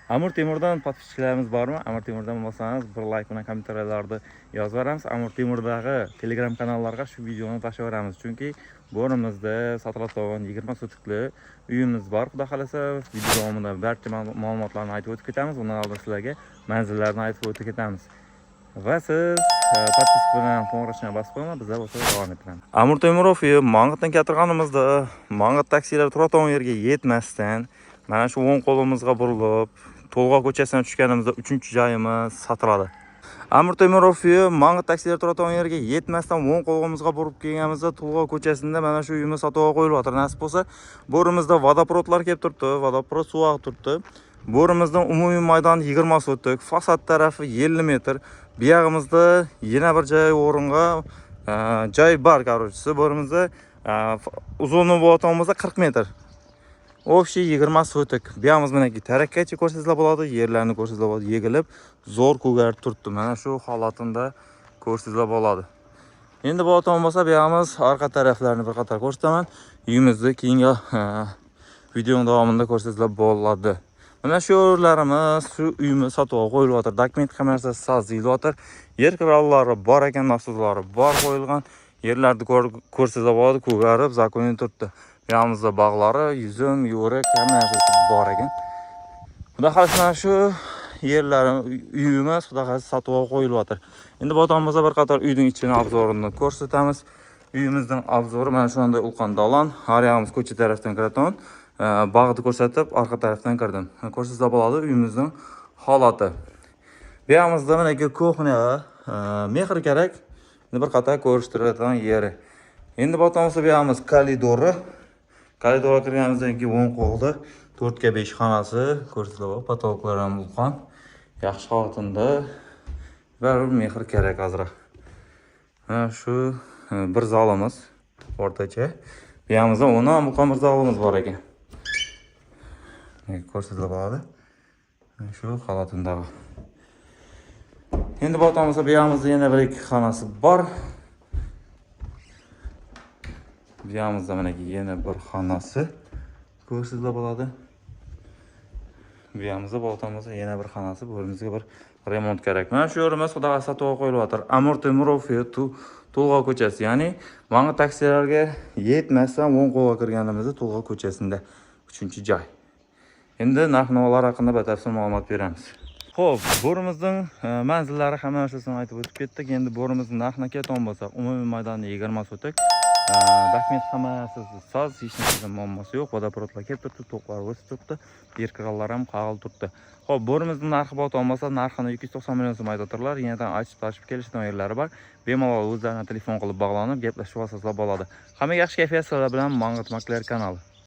Amir Temurdan подписчик larimiz bormi? Amir Temurdan bo'lsangiz, bir like bilan kommentariyalarda yozib yuboramiz. Amir Temurdagi Telegram kanallarga shu videoni tashlab yuboramiz. Chunki bu yerimizda sotiladigan 20 sotikli uyimiz bor. Xudo xolasa, video davomida barcha ma'lumotlarni aytib o'tib ketamiz. Undan oldin sizlarga manzillarni aytib o'tib ketamiz. Va siz подписка bilan qo'ng'iroqchani bosib qo'ying, bizlar bo'lsa davom ettiramiz. Amir Temurov uyi Mang'itdan keltirganimizda Mang'it taksilar turadigan yerga yetmasdan mana shu o'ng qo'limizga burilib, To'lg'oq ko'chasidan tushganimizda 3-joyimiz sotiladi. Amir Temurov uyi Mang'it taksilar turadigan yerga yetmasdan o'ng qo'limizga burib kelganimizda To'lg'oq ko'chasida mana shu uyimiz sotuvga qo'yilyapti. Nasib bo'lsa, bu yerimizda водопровод lar kelib turibdi, водопровод suv oqib turibdi. Bu yerimizning umumiy maydoni 20 sotik, fasad tarafi 50 metr. Bu yog'imizda yana bir joy o'ringa joy bor, короче. Bu yerimizda uzunligi bo'ladigan bo'lsa 40 metr. Общий 20 sotik. Bu yog'imiz manaki tarakkachi ko'rsangizlar bo'ladi, yerlarni ko'rsangizlar bo'ladi, yegilib, zo'r ko'garib turibdi. Mana shu holatida ko'rsangizlar bo'ladi. Endi bo'ladigan bo'lsa, bu yog'imiz orqa taraflarini bir qator ko'rsataman. Uyimizni keyingi videoning davomida ko'rsangizlar bo'ladi. Mana shu yerlarimiz, shu uyimiz sotuvga qo'yilyapti. Dokument hamma narsasi soz deyilyapti. Yer qirolari bor ekan, nasozlari bor qo'yilgan. Yerlarni ko'rsangizlar bo'ladi, ko'garib, законный turibdi. Bu yog'imizda bog'lari, yuzum, yurak, hamma narsasi bor ekan. Xudo xohlasa, mana shu yerlar uyimiz, xudo xohlasa, sotuvga qo'yilyapti. Endi bu tomonimizda bir qator uyning ichini обзор ini ko'rsatamiz. Uyimizning обзор i mana shunday ulkan dalan. Har yog'imiz ko'cha tarafdan kiradigan. Bog'ni ko'rsatib, orqa tarafdan kirdim. Ko'rsatsa bo'ladi uyimizning holati. Bu yog'imizda manaki кухня, mehr kerak. Endi bir qator ko'rishtiradigan yeri. Endi bu tomonimizda bu yog'imiz koridori. Koridorga kirganimizdan keyin o'ng qo'lda 4 ga 5 xonasi ko'rsatiladi. Потолок lar ham ulkan. Yaxshi holatida. Baribir mehr kerak ozroq. Mana shu bir zalimiz o'rtacha. Bu yog'imizda uni ham ulkan bir zalimiz bor ekan. Ko'rsatilib bo'ladi. Mana shu holatindagi. Endi bu tomonda bu yog'imizda yana bir ikki xonasi bor. Bu yog'imizda mana yana bir xonasi ko'rsatilib bo'ladi. Bu yog'imizda, bu tomonda yana bir xonasi, bu yerimizga bir remont kerak. Mana shu yerimiz, xudo xohlasa, sotuvga qo'yilyapti. Amir Temurov To'lg'oq ko'chasi, ya'ni mana taksilarga yetmasdan o'ng qo'lga kirganimizda To'lg'oq ko'chasida 3-joy. Endi narx-navolar haqida batafsil ma'lumot beramiz. Xo'p, bo'rimizning manzillari hamma narsasini aytib o'tib ketdik. Endi bo'rimizning narxini keladigan bo'lsak, umumiy maydoni 20 sotik. Dokument hamma narsasi soz, hech narsadan muammosi yo'q. Водопровод lar kelib turibdi, toklar o'sib turibdi, yer qirollar ham qag'il turibdi. Xo'p, bo'rimizning narxi bo'ladigan bo'lsa, narxini 290 million so'm aytib. Yenidan aytib tashib kelishadigan yerlari bor. Bemalol o'zlarini telefon qilib bog'lanib, gaplashib olsangizlar bo'ladi. Hammaga yaxshi kayfiyat, sizlar bilan Mang'it Makler kanali.